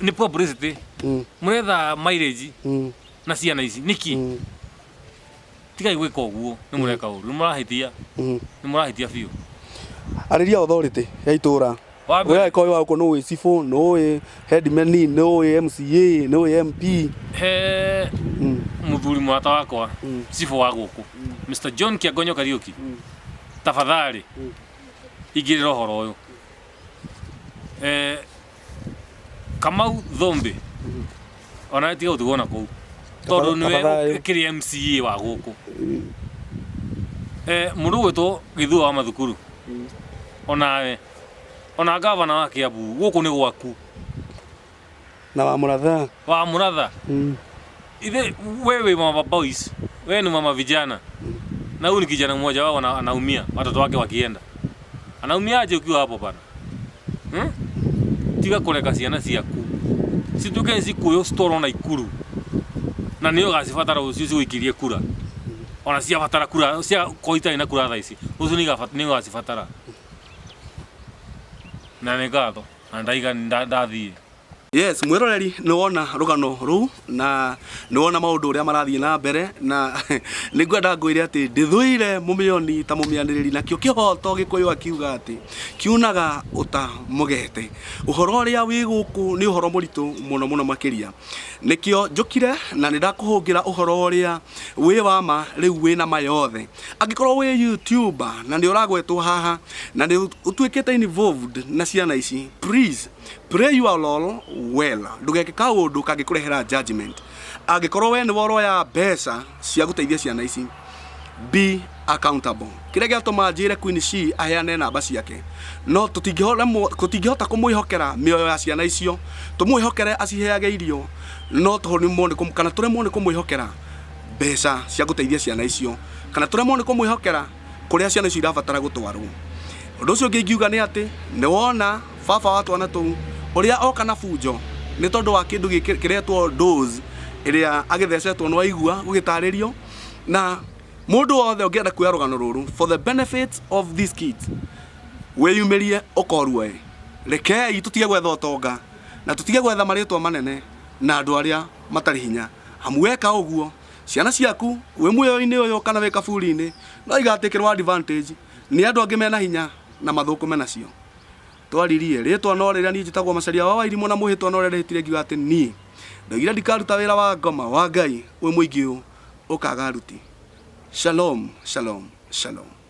nĩ publicity mũretha, mileage na ciana ici nĩkĩ? Tigai gwĩka ũguo, nĩ mũreka ũru, nĩ mũrahĩtia, nĩ mũrahĩtia biũ. Arĩria authority ya itũra. Wa mbere- We angĩkorwo wĩ wa gũkũ, nĩ ũĩ cibũ, nĩ ũĩ headman, nĩ ũĩ MCA, nĩ ũĩ MP. He mũthuri mũrata wakwa, cibũ wa gũkũ, Mr John Kĩangonyo Kariũki, tafadhali ingĩrĩra ũhoro ũyũ. Kamau Thombe, ona tiga gũtigwo na kũu tondũ nĩwe Tafadhali. ũkĩrĩ MCA wa gũkũ. Mũndũ ũgwĩtwo Gĩthua wa Mathukuru, onawe, ona gavana wa Kiambu, gũkũ nĩ gwaku. Na wa Mũratha. Wa Mũratha. Ithe wewe, mama boys, wewe ni mama vijana, na huyu ni kijana mmoja wao anaumia, watoto wake wakienda anaumiaje ukiwa hapo bana, Tiga kũreka ciana ciaku cituĩke cikuoywo citwarwo na ikuru na nĩyo gacibatara rũciũ cigũikĩrie kura. Ona ciabatara kura cia korwo itarĩ na kura thaa ici, rũciũ nĩ igacibatara. Na nĩ ngatho na ndaiga ndathiĩ. Yes, mwiroreri, nĩ wona rũgano rũu na nĩ wona maũndũ ũrĩa marathiĩ na mbere, na nĩ ngwenda ngwĩre atĩ ndĩthũire mũmĩoni ta mũmĩanĩrĩri, nakĩo kĩhoto Gĩkũyũ akiuga atĩ kiunaga ũta mũgete. Ũhoro ũrĩa wĩ gũkũ nĩ ũhoro mũritũ mũno mũno makĩria, nĩkĩo njũkire na nĩ ndakũhũngĩra ũhoro ũrĩa wĩ wa ma rĩu wĩna ma yothe. Angĩkorwo wĩ YouTuber na nĩ ũragwetwo haha na nĩ ũtuĩkĩte involved na ciana ici, please play your role well, ndũgeke kaũndũ kangĩkũrehera judgment. Angĩkorwo we nĩwe ũroya mbeca cia gũteithia ciana ici, be accountable. Kĩrĩa gĩatũma njĩre Queen C aheane namba ciake, no tũtingĩhota kũmwĩhokera mĩoyo ya ciana icio, tũmwĩhokere aciheage irio, no tũremwo nĩ kana tũremwo nĩ kũmwĩhokera mbeca cia gũteithia ciana icio, kana tũremwo nĩ kũmwĩhokera kũrĩa ciana icio irabatara gũtwarwo. Ũndũ ũcio ũngĩ ingiuga nĩ atĩ nĩ wona baba wa twana tũu ũrĩa oka na bunjo nĩ tondũ wa kĩndũ gĩkĩ kĩretwo dose ĩrĩa agĩthecetwo, nĩ waigua gũgĩtarĩrio. Na mũndũ wothe ũngĩenda kuoya rũgano rũrũ for the benefit of these kids, wĩyumĩrie ũkoruoe. Rekei tũtige gwetha ũtonga na tũtige gwetha marĩtwa manene na andũ arĩa matarĩ hinya, amu weka ũguo ciana ciaku wĩ muoyo-inĩ ũyũ kana wĩ kaburi-inĩ no igatĩkĩrwo advantage nĩ andũ angĩ mena hinya na mathũkũme nacio. Twaririe rĩtwa no rĩrĩa niĩ njĩtagwo Macaria wa Wairimũ, na mwĩhĩtwa no ũrĩa ndehĩtire ngiuga atĩ niĩ ndoigire ndikaruta wĩra wa ngoma wa Ngai wĩ mũingĩ ũyũ ũkaga aruti. Shalom, shalom, shalom.